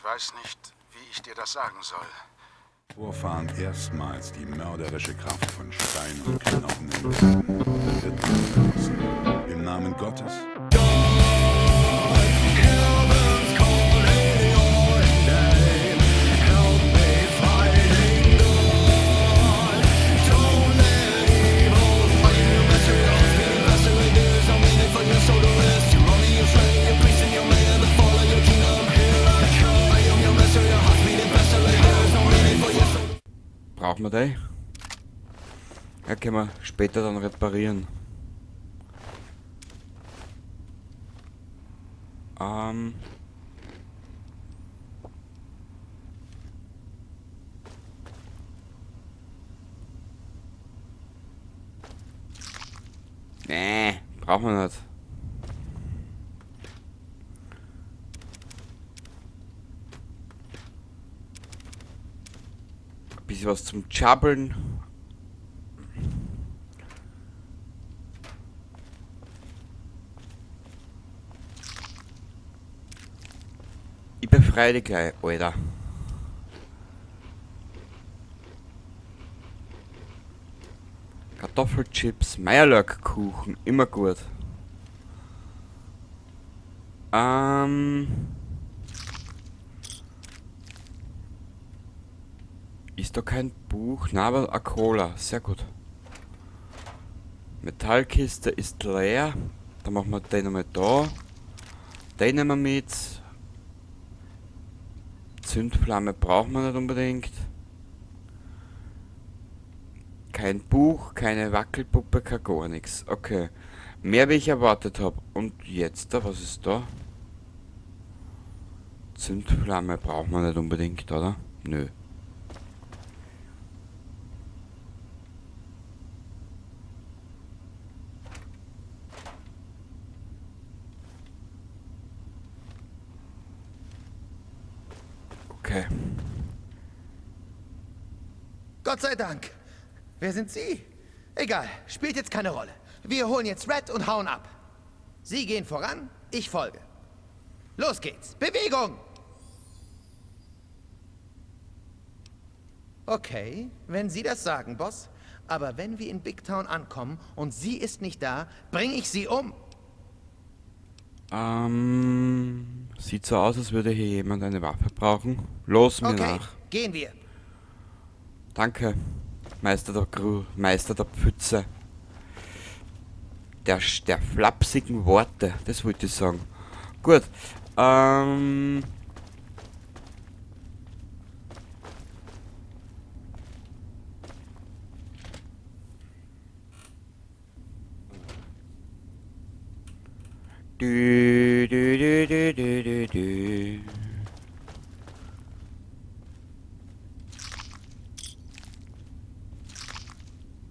Ich weiß nicht, wie ich dir das sagen soll. Vorfahren erstmals die mörderische Kraft von Stein und Knochen entdeckten, wird verlassen. Im Namen Gottes. Brauchen wir die? Ja, können wir später dann reparieren. Nee, brauchen wir nicht. Ein bisschen was zum Tschabeln. Ich befreie dich gleich, Alter. Kartoffelchips, Meierlöckkuchen, immer gut. Ist da kein Buch? Na, aber eine Cola, sehr gut. Metallkiste ist leer. Dann machen wir den nochmal da. Den nehmen wir mit. Zündflamme braucht man nicht unbedingt. Kein Buch, keine Wackelpuppe, kein gar nichts. Okay. Mehr wie ich erwartet hab. Und jetzt da, was ist da? Zündflamme braucht man nicht unbedingt, oder? Nö. Okay. Gott sei Dank. Wer sind Sie? Egal, spielt jetzt keine Rolle. Wir holen jetzt Red und hauen ab. Sie gehen voran, ich folge. Los geht's. Bewegung! Okay, wenn Sie das sagen, Boss. Aber wenn wir in Big Town ankommen und sie ist nicht da, bring ich sie um. Sieht so aus, als würde hier jemand eine Waffe brauchen. Los mir Okay, nach. gehen wir. Danke, Meister der Gru, Meister der Pfütze. Der flapsigen Worte, das wollte ich sagen. Gut. Du, du, du, du, du, du, du.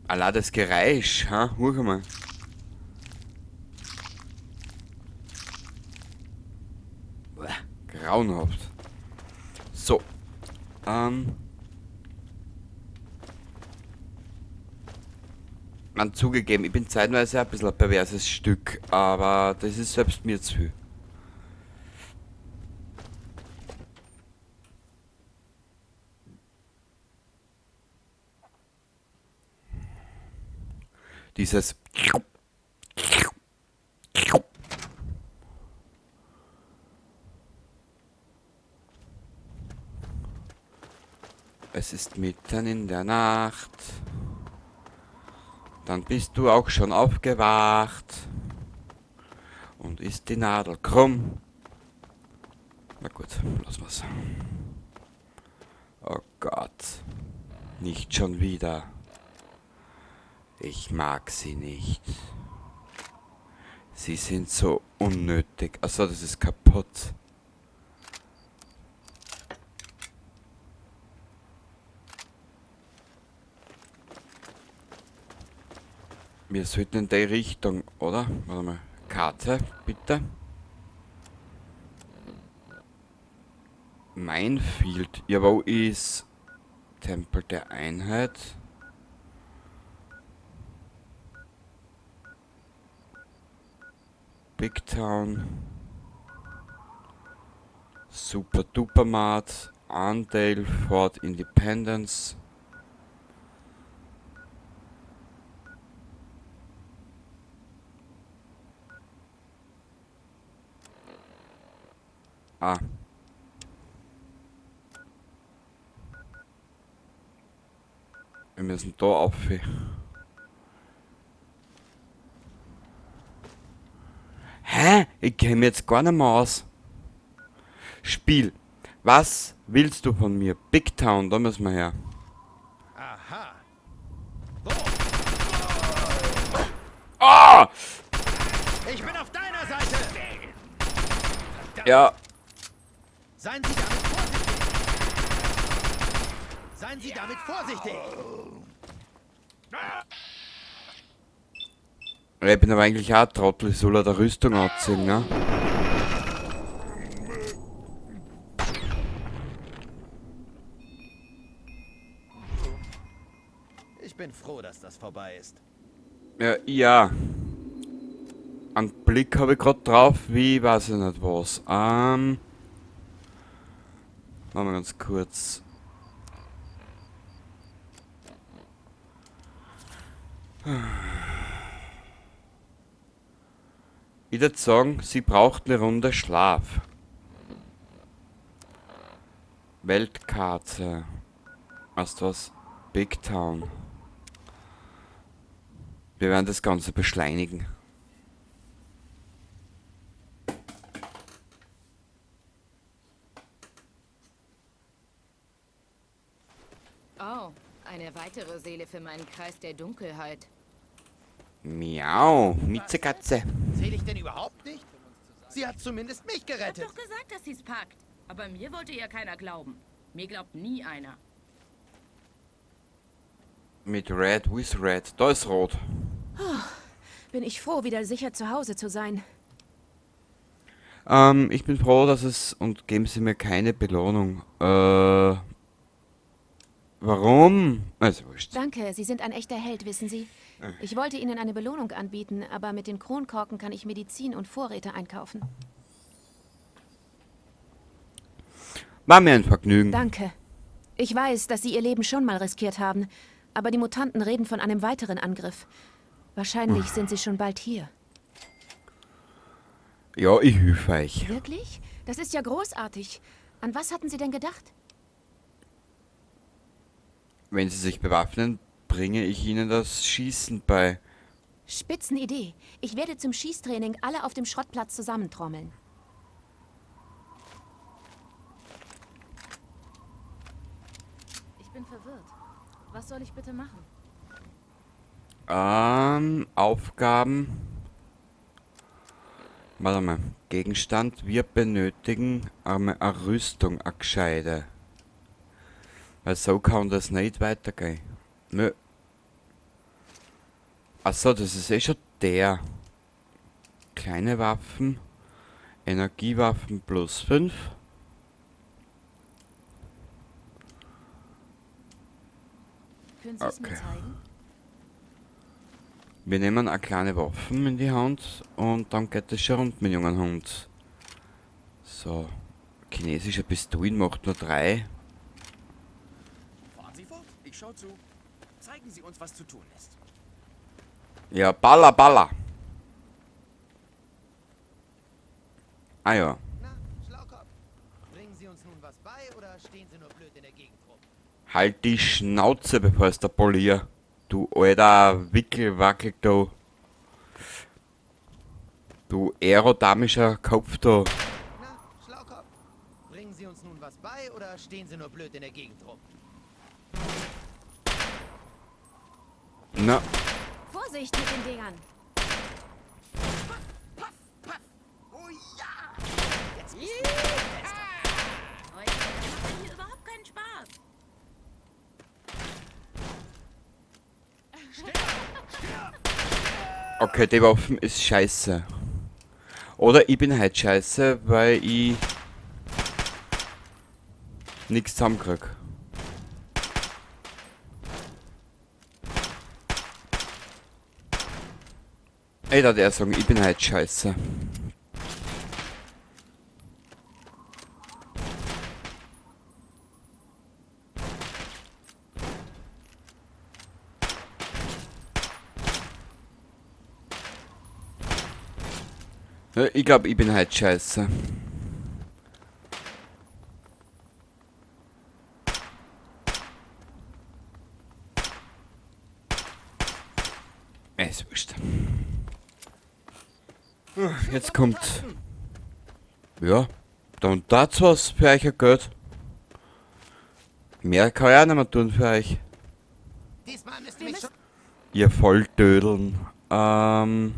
Allah, das Geräusch, ha? Huch mal. Uah, grauenhaft. So. Man zugegeben, ich bin zeitweise ein bisschen ein perverses Stück, aber das ist selbst mir zu viel. Dieses Es ist mitten in der Nacht. Dann bist du auch schon aufgewacht. Und ist die Nadel krumm. Na gut, lass mal's. Oh Gott. Nicht schon wieder. Ich mag sie nicht. Sie sind so unnötig. Achso, das ist kaputt. Wir sollten in die Richtung, oder? Warte mal. Karte, bitte. Minefield. Ja, wo ist Tempel der Einheit? Big Town. Super Duper Mart, Andale, Fort Independence. Ah. Wir müssen da auf. Hä? Ich kenn mich jetzt gar nicht mehr aus. Spiel. Was willst du von mir? Big Town, da müssen wir her. Aha. Ah! Ich bin auf deiner Seite. Ja. Seien Sie damit vorsichtig. Seien Sie damit vorsichtig. Ich bin aber eigentlich auch ein Trottel, ich soll der Rüstung anziehen, ne? Ich bin froh, dass das vorbei ist. Ja, ja. Einen Blick habe ich grad drauf, wie weiß ich nicht was. Machen wir ganz kurz. Ich würd sagen, sie braucht eine Runde Schlaf. Weltkarte. Weißt du was? Big Town. Wir werden das Ganze beschleunigen. Oh, eine weitere Seele für meinen Kreis der Dunkelheit. Miau, Miezekatze. Zähle ich denn überhaupt nicht? Sie hat zumindest mich gerettet. Ich hab doch gesagt, dass sie's packt. Aber mir wollte ja keiner glauben. Mir glaubt nie einer. Mit Red, with Red. Da ist Rot. Oh, bin ich froh, wieder sicher zu Hause zu sein. Ich bin froh, dass es... Und geben Sie mir keine Belohnung. Warum? Also wurscht. Danke, Sie sind ein echter Held, wissen Sie. Ich wollte Ihnen eine Belohnung anbieten, aber mit den Kronkorken kann ich Medizin und Vorräte einkaufen. War mir ein Vergnügen. Danke. Ich weiß, dass Sie Ihr Leben schon mal riskiert haben, aber die Mutanten reden von einem weiteren Angriff. Wahrscheinlich sind sie schon bald hier. Ja, ich helfe euch. Wirklich? Das ist ja großartig. An was hatten Sie denn gedacht? Wenn Sie sich bewaffnen, bringe ich Ihnen das Schießen bei. Spitzenidee. Ich werde zum Schießtraining alle auf dem Schrottplatz zusammentrommeln. Ich bin verwirrt. Was soll ich bitte machen? Aufgaben. Warte mal. Gegenstand. Wir benötigen eine Rüstung, eine gescheite. Weil so kann das nicht weitergehen. Nö. Achso, das ist eh schon der. Kleine Waffen. Energiewaffen plus 5. Können Sie es mir Okay. zeigen? Wir nehmen eine kleine Waffen in die Hand und dann geht es schon rund mit dem jungen Hund. So. Chinesische Pistolen macht nur 3. Fahren Sie fort, ich schau zu. Zeigen Sie uns, was zu tun ist. Ja, baller, baller. Ah ja. Na, Schlaukopf. Bringen Sie uns nun was bei oder stehen Sie nur blöd in der Gegend rum? Halt die Schnauze, bevor es der Polier. Du alter Wickelwackel, du. Du aerodynamischer Kopf, du. Na, Schlaukopf. Bringen Sie uns nun was bei oder stehen Sie nur blöd in der Gegend rum? Na. Vorsicht mit den Dingern. Paff, paff, paff. Oh ja! Jetzt bist du der Beste. Heute macht mir hier überhaupt keinen Spaß. Okay, die Waffen ist scheiße. Oder ich bin halt scheiße, weil ich nix zusammenkrieg. Ich würde eher sagen, ich bin halt scheiße. Ja, ich glaube, ich bin halt scheiße. Ist wurscht. Jetzt kommt... Ja, dann dazu was für euch ein Geld. Mehr kann ich auch nicht mehr tun für euch. Diesmal müsst ihr mich schon... Ihr Volltödeln. Au!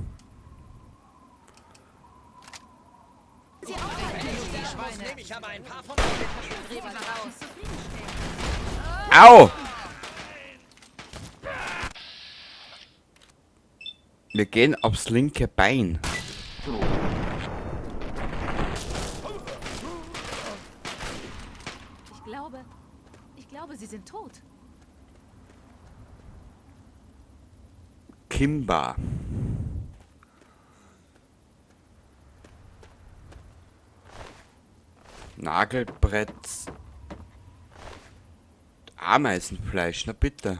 Wir gehen aufs linke Bein. Ich glaube, sie sind tot. Kimba. Nagelbrett. Ameisenfleisch, na bitte.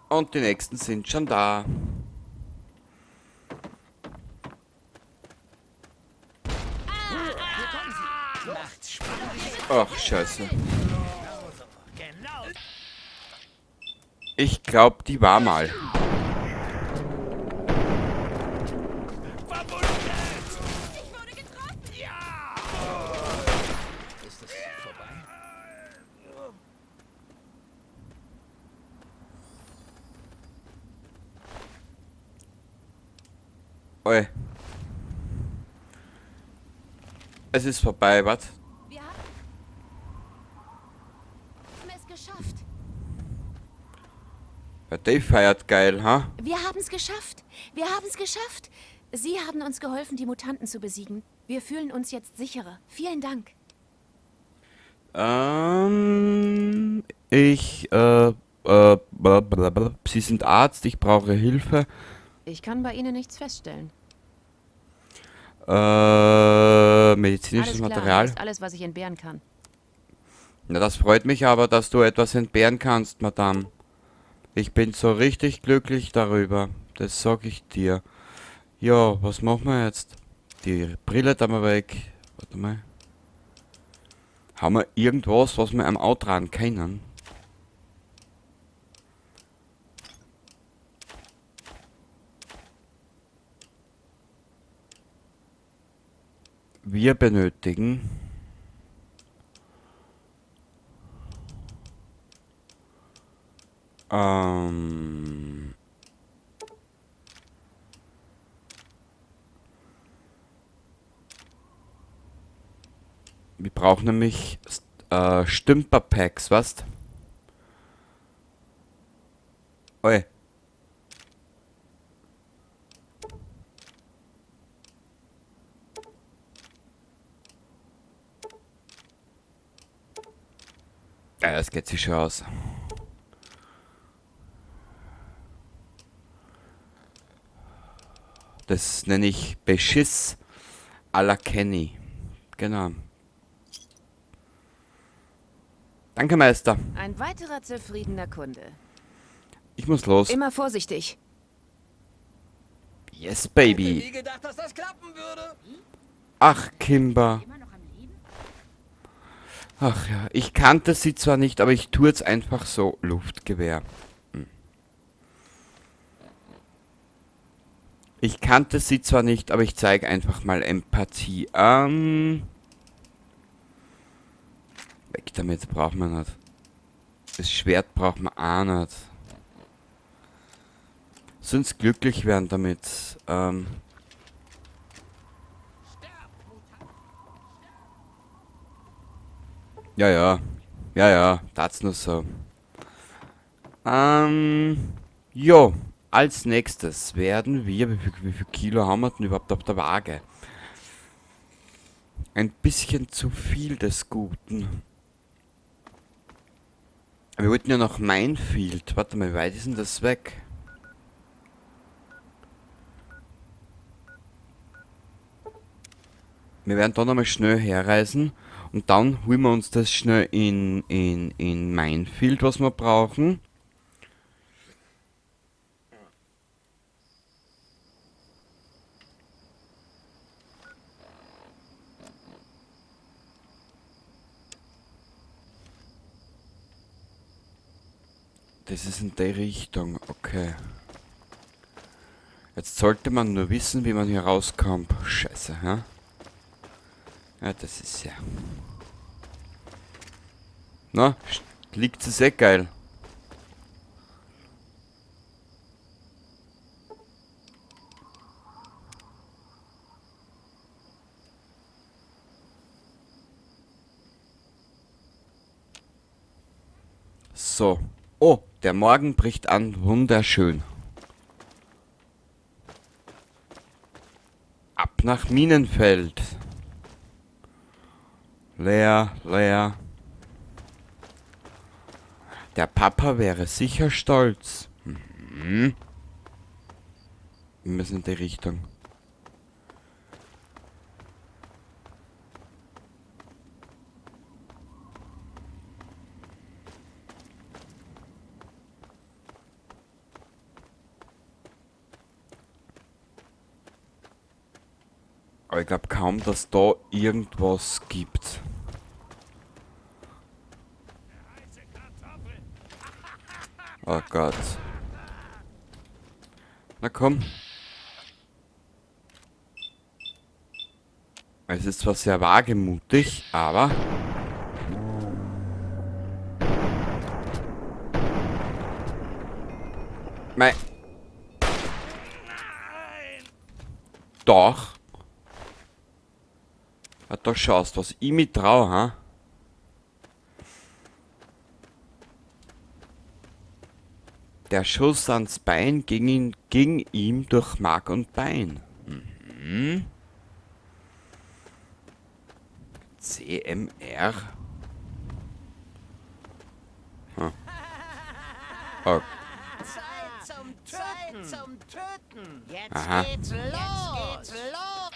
Und die nächsten sind schon da. Ach, scheiße. Ich glaub, die war mal. Ist es vorbei? Oi. Es ist vorbei, was? Wir haben es geschafft. Ja, Dave feiert geil, ha? Wir haben's geschafft. Wir haben's geschafft. Sie haben uns geholfen, die Mutanten zu besiegen. Wir fühlen uns jetzt sicherer. Vielen Dank. Blablabla. Sie sind Arzt, ich brauche Hilfe. Ich kann bei Ihnen nichts feststellen. Medizinisches Alles klar, Material. Das ist alles, was ich entbehren kann. Na, das freut mich aber, dass du etwas entbehren kannst, Madame. Ich bin so richtig glücklich darüber. Das sag ich dir. Ja, was machen wir jetzt? Die Brille da mal weg. Warte mal. Haben wir irgendwas, was wir am Auto tragen können? Wir benötigen wir brauchen nämlich Stümperpacks, was? Oi. Ja, das geht sich schon aus. Das nenne ich Beschiss à la Kenny. Genau. Danke, Meister. Ein weiterer zufriedener Kunde. Ich muss los. Immer vorsichtig. Yes, Baby. Ich hätte nie gedacht, dass das klappen würde. Ach, Kimba. Immer noch am Leben? Ach ja, ich kannte sie zwar nicht, aber ich tue jetzt einfach so. Luftgewehr. Ich kannte sie zwar nicht, aber ich zeige einfach mal Empathie. Weg damit, braucht man nicht. Das Schwert braucht man auch nicht. Sonst glücklich werden damit. Ja, ja. Ja, ja. Das nur so. Jo. Als nächstes werden wir... Wie viel Kilo haben wir denn überhaupt auf der Waage? Ein bisschen zu viel des Guten. Wir wollten ja noch Minefield. Warte mal, wie weit ist denn das weg? Wir werden da nochmal schnell herreisen. Und dann holen wir uns das schnell in Minefield, was wir brauchen. Das ist in die Richtung, okay. Jetzt sollte man nur wissen, wie man hier rauskommt. Scheiße, hä? Ja, das ist ja... Na, liegt es eh geil. So. Oh, der Morgen bricht an. Wunderschön. Ab nach Minenfeld. Leer, leer. Der Papa wäre sicher stolz. Mhm. Wir müssen in die Richtung. Aber ich glaub kaum, dass da irgendwas gibt. Oh Gott. Na komm. Es ist zwar sehr wagemutig, aber... Mei. Doch. Ja, da schaust, was ich mit trau, ha? Der Schuss ans Bein ging ihm durch Mark und Bein. Mhm. CMR. Hm. Oh. Zeit zum Töten. Zeit zum Töten. Jetzt Aha. geht's los. Jetzt geht's los.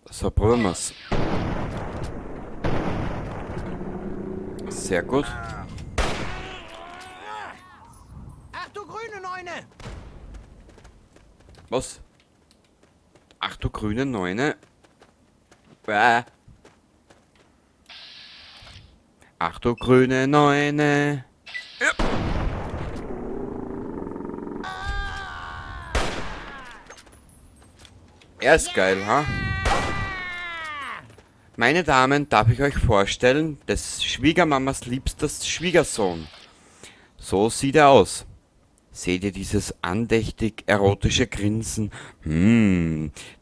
So, probieren wir's. Sehr gut. Ach du grüne Neune! Was? Ach du grüne Neune? Ach du grüne Neune! Ja. Er ist geil, ha? Meine Damen, darf ich euch vorstellen, des Schwiegermamas liebstes Schwiegersohn. So sieht er aus. Seht ihr dieses andächtig erotische Grinsen?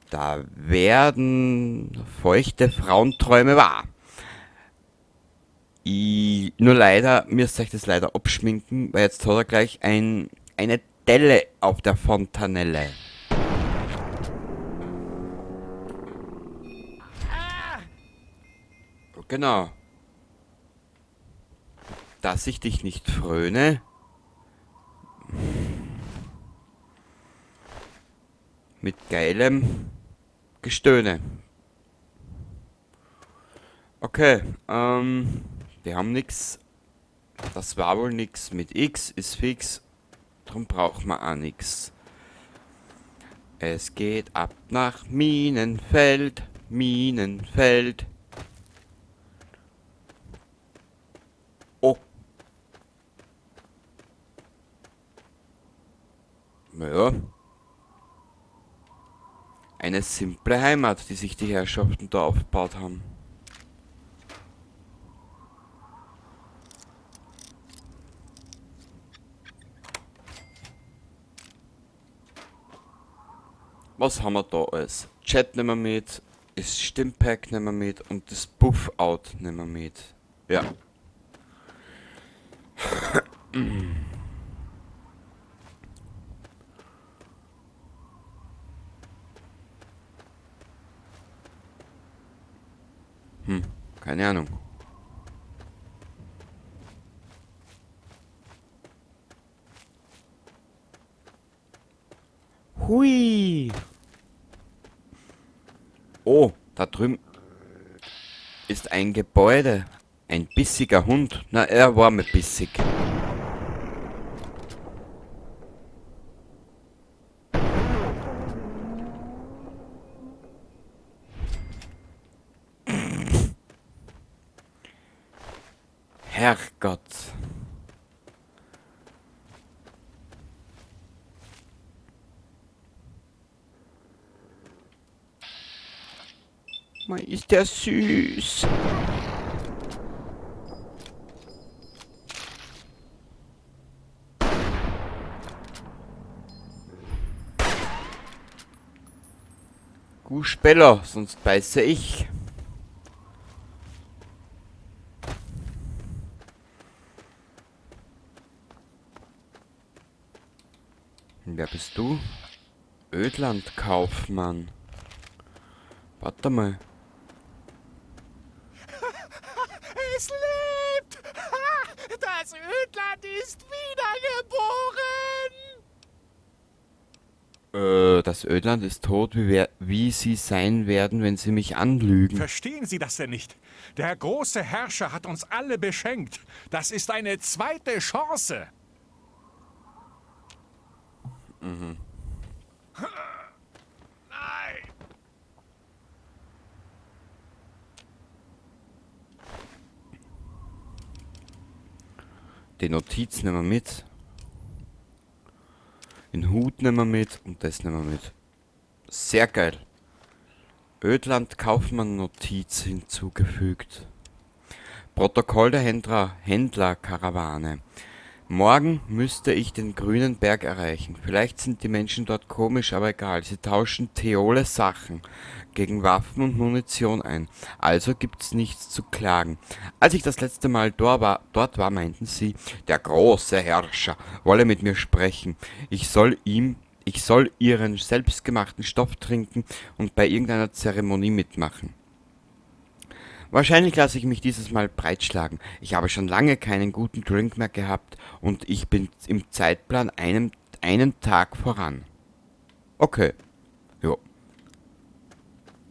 Da werden feuchte Frauenträume wahr. Nur leider, müsst ihr euch das leider abschminken, weil jetzt hat er gleich eine Delle auf der Fontanelle. Genau. Dass ich dich nicht fröne. Mit geilem Gestöhne. Okay, wir haben nix. Das war wohl nix. Mit X ist fix. Drum braucht man auch nix. Es geht ab nach Minenfeld. Minenfeld. Oh. Naja. Eine simple Heimat, die sich die Herrschaften da aufgebaut haben. Was haben wir da alles? Chat nehmen wir mit, das Stimmpack nehmen wir mit und das Buffout nehmen wir mit. Ja. Keine Ahnung. Hui! Oh, da drüben ist ein Gebäude. Ein bissiger Hund. Na, er war mir bissig. Herrgott. Mei, ist der süß. Guspello, sonst beiße ich. Wer bist du? Ödlandkaufmann. Warte mal. Es lebt! Das Ödland ist wiedergeboren! Das Ödland ist tot, wie sie sein werden, wenn sie mich anlügen. Verstehen Sie das denn nicht? Der große Herrscher hat uns alle beschenkt. Das ist eine zweite Chance. Mhm. Nein! Die Notiz nehmen wir mit. Den Hut nehmen wir mit und das nehmen wir mit. Sehr geil. Ödland Kaufmann Notiz hinzugefügt. Protokoll der Händlerkarawane. Morgen müsste ich den grünen Berg erreichen. Vielleicht sind die Menschen dort komisch, aber egal. Sie tauschen Theole Sachen gegen Waffen und Munition ein. Also gibt's nichts zu klagen. Als ich das letzte Mal dort war, meinten sie, der große Herrscher wolle mit mir sprechen. Ich soll ihren selbstgemachten Stoff trinken und bei irgendeiner Zeremonie mitmachen. Wahrscheinlich lasse ich mich dieses Mal breitschlagen. Ich habe schon lange keinen guten Drink mehr gehabt und ich bin im Zeitplan einen Tag voran. Okay. Jo.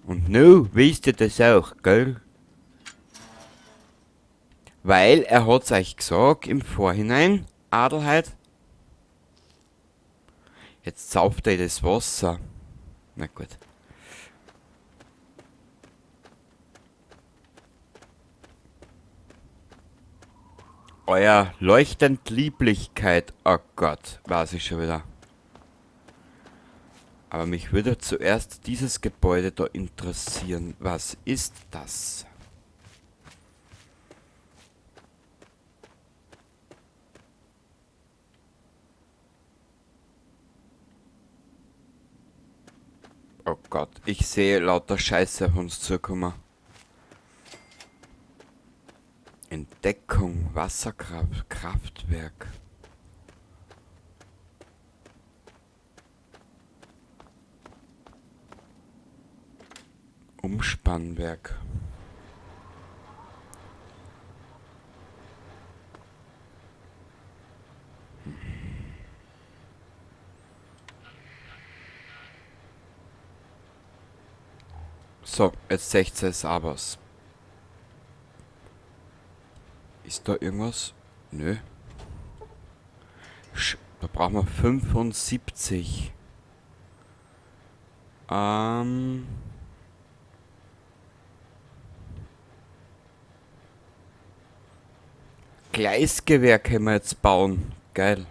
Und nu wisst ihr das auch, gell? Weil er hat's euch gesagt im Vorhinein, Adelheid. Jetzt sauft er das Wasser. Na gut. Euer leuchtend Lieblichkeit. Oh Gott, weiß ich schon wieder. Aber mich würde zuerst dieses Gebäude da interessieren. Was ist das? Oh Gott, ich sehe lauter Scheiße auf uns zukommen. Entdeckung, Wasserkraft, Kraftwerk. Umspannwerk. So, jetzt 16 ist aber was. Ist da irgendwas? Nö. Da brauchen wir 75. Gleisgewehr können wir jetzt bauen. Geil.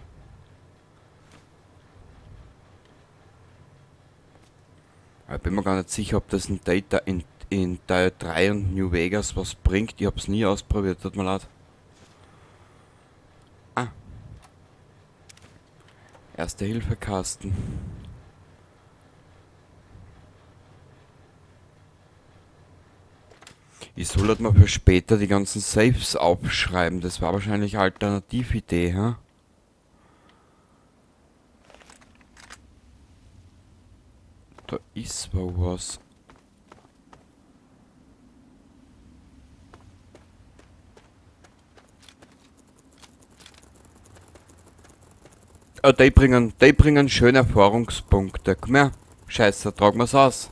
Aber ich bin mir gar nicht sicher, ob das in Data in Teil 3 und New Vegas was bringt. Ich hab's nie ausprobiert, tut mir leid. Ah. Erste-Hilfe-Kasten. Ich soll halt mal für später die ganzen Saves aufschreiben. Das war wahrscheinlich eine Alternatividee, hä? Da ist wohl was. Oh, die bringen schöne Erfahrungspunkte. Komm her. Scheiße, tragen wir's aus.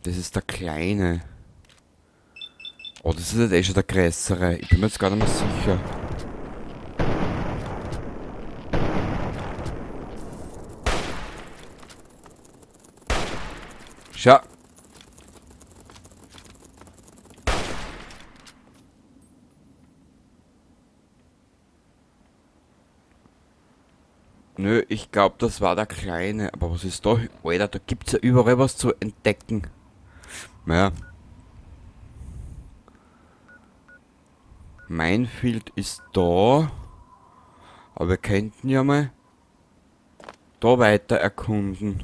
Das ist der kleine. Oh, das ist jetzt eh schon der größere. Ich bin mir jetzt gar nicht mehr sicher. Schau. Nö, ich glaube, das war der Kleine. Aber was ist da? Alter, da gibt's ja überall was zu entdecken. Naja. Minefield ist da. Aber wir könnten ja mal da weiter erkunden.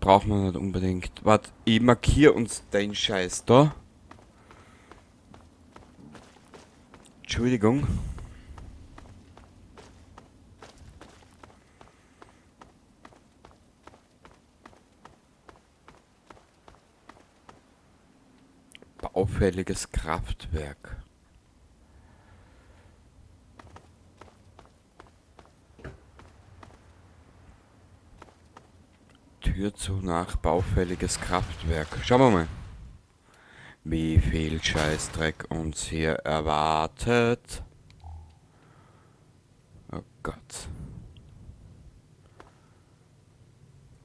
Braucht man nicht unbedingt. Warte, ich markiere uns den Scheiß da. Entschuldigung. Baufälliges Kraftwerk. Tür zu nach baufälliges Kraftwerk. Schauen wir mal, wie viel Scheißdreck uns hier erwartet. Oh Gott.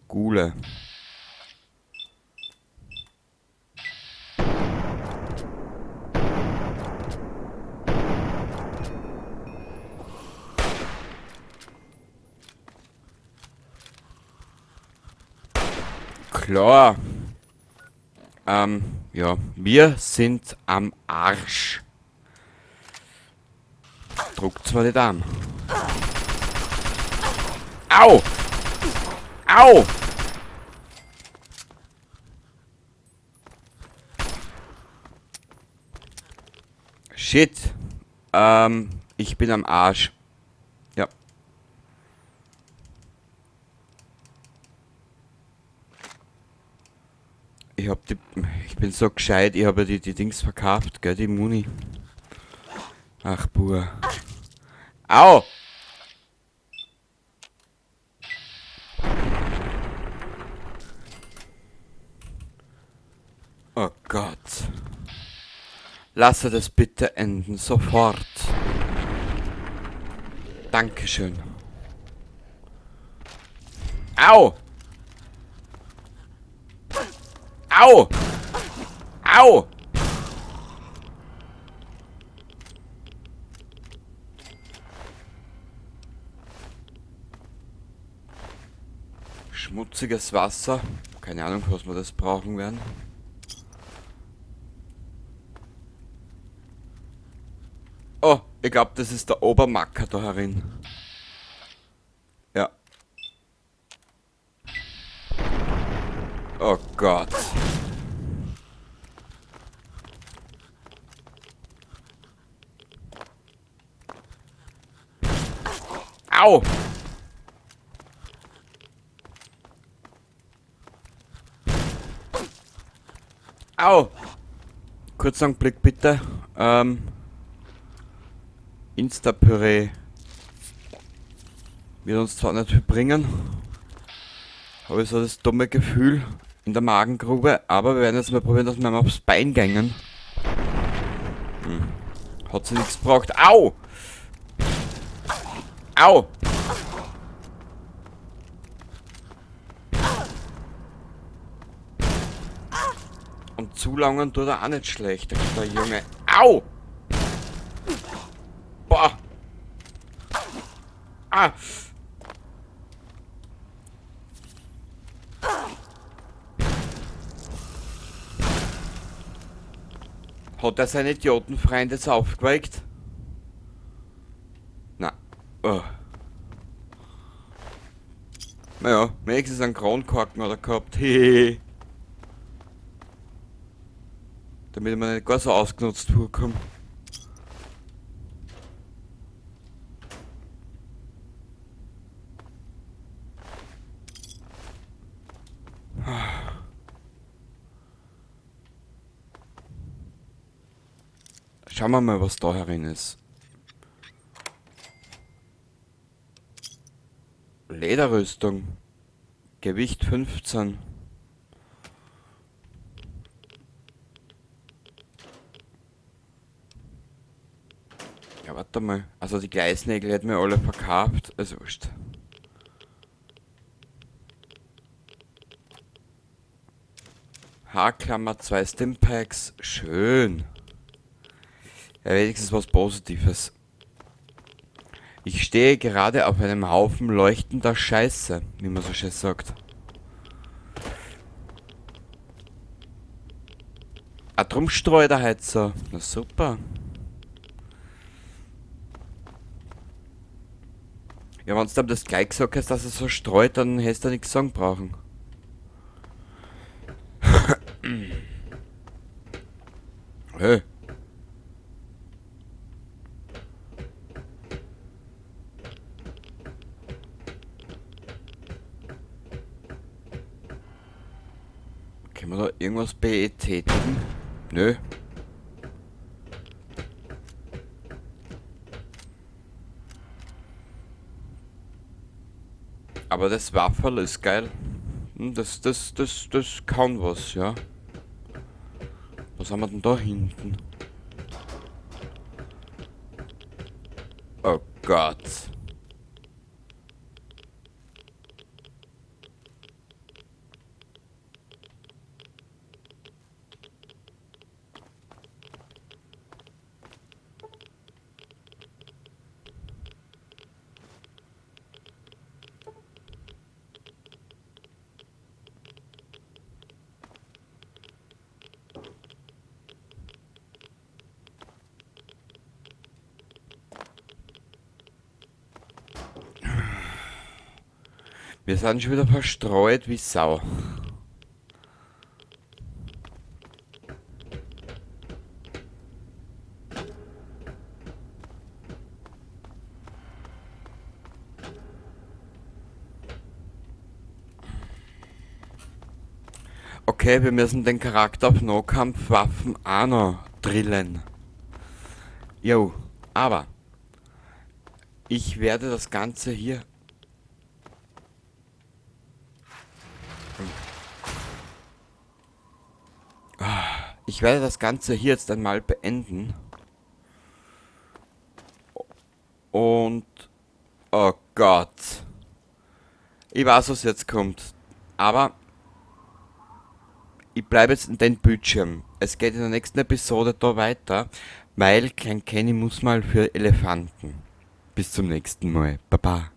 Gule. Klar. Ja, wir sind am Arsch. Druckt zwar nicht an. Au! Au! Shit. Ich bin am Arsch. Ja. Ich hab die, ich bin so gescheit, ich hab ja die Dings verkauft, gell, die Muni. Ach, Bur. Au! Oh Gott. Lasse das bitte enden, sofort. Dankeschön. Au! Au! Au! Schmutziges Wasser. Keine Ahnung, was wir das brauchen werden. Oh, ich glaub, das ist der Obermacker da herin. Ja. Oh Gott. Au! Au! Kurzer Augenblick bitte. Insta-Püree wird uns zwar nicht viel bringen, habe ich so das dumme Gefühl in der Magengrube, aber wir werden jetzt mal probieren, dass wir mal aufs Bein gängen. Hat sie nichts gebraucht. Au! Au! Und zulangen tut er auch nicht schlecht, der Junge. Au! Boah! Ah! Hat er seinen Idiotenfreund jetzt aufgeweckt? Na. Oh. Naja, wenigstens einen Kronkorken hat er gehabt. Hehehe. Damit wir nicht gar so ausgenutzt vorkommen. Schauen wir mal, was da herin ist. Lederrüstung. Gewicht 15. Ja, warte mal. Also die Gleisnägel hätten wir alle verkauft. Also wurscht. Haarklammer, 2 Stimpacks. Schön. Ja, wenigstens was Positives. Ich stehe gerade auf einem Haufen leuchtender Scheiße, wie man so schön sagt. Ah, drum streut er halt so. Na super. Ja, wenn du ihm das gleich gesagt hast, dass er so streut, dann hättest du nichts sagen brauchen. Hey. Können wir da irgendwas betätigen? Nö. Aber das Wafferl ist geil. Das kann was, ja. Was haben wir denn da hinten? Oh Gott. Wir sind schon wieder verstreut wie Sau. Okay, wir müssen den Charakter auf Nahkampfwaffen auch noch drillen. Jo, aber ich werde das Ganze hier... Ich werde das Ganze hier jetzt einmal beenden. Und... Oh Gott. Ich weiß, was jetzt kommt. Aber... Ich bleibe jetzt in den Bildschirm. Es geht in der nächsten Episode da weiter, weil Klein Kenny muss mal für Elefanten. Bis zum nächsten Mal. Baba.